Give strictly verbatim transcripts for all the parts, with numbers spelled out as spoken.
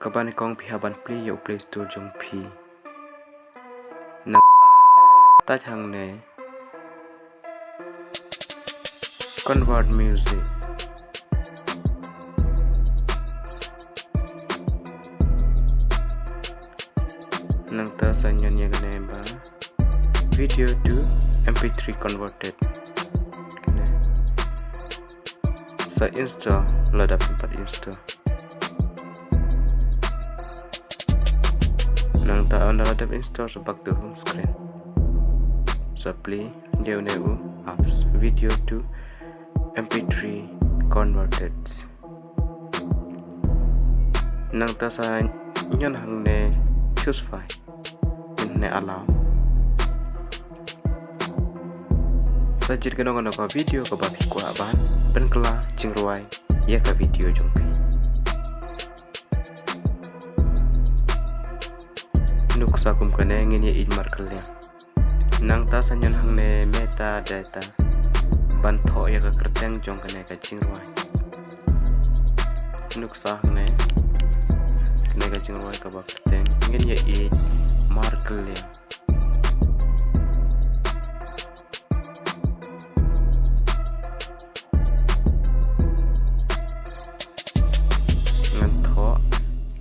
Kaba nyngkong phi hap ban plie ïa u Play Store jong phi. Nang type hangne Convert Music. Nangta sa ñion ïa kane ba Video to M P three Converted. Kane. Sa install, la dep pat install. Nangta ynda la dep install, sa back to home screen. Sa plie ïa une u apps, Video to M P three Converted. Nangta sa ñion hangne Choose File. Ñion hangne Allow. Sa jied kano kano ka video kaba phi kwah ban pynkylla jingrwai ïa ka video jong phi. Nuksa kum kane ngin ïa ïeit markylliang. Nangta sa ñion hangne Metadata ban thoh ïa ka kyrteng jong kane ka jingrwai. Nuksa hangne kane ka jingrwai kaba kyrteng, ngin ïa ïeit markylliang. Ngan thoh,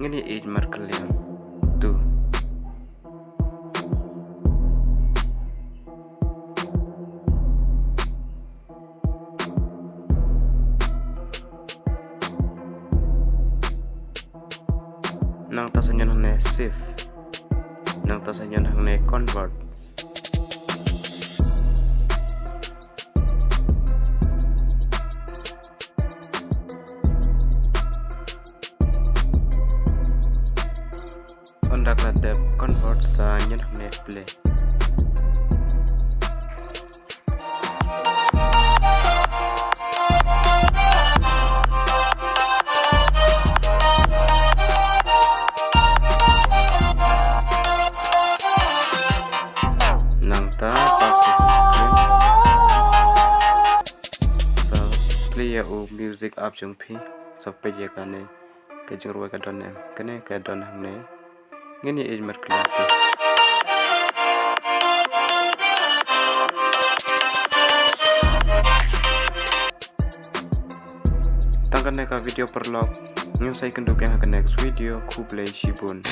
ngin ïa ïeit markylliang. Tu. Nangta sa ñion hangne Save. Nangta sa ñion hangne Convert. Ynda ka la dep convert sa ñion hangne Play. Nangta sa plie ïa u music app jong phi, sa peit ïa kane ka jingrwai ka don em, kane ka don hangne. Ngin ïa ïeit markylliang. Tang kane ka video paralok, ngin sa ïakynduh biang ha ka next video, khublei shibun.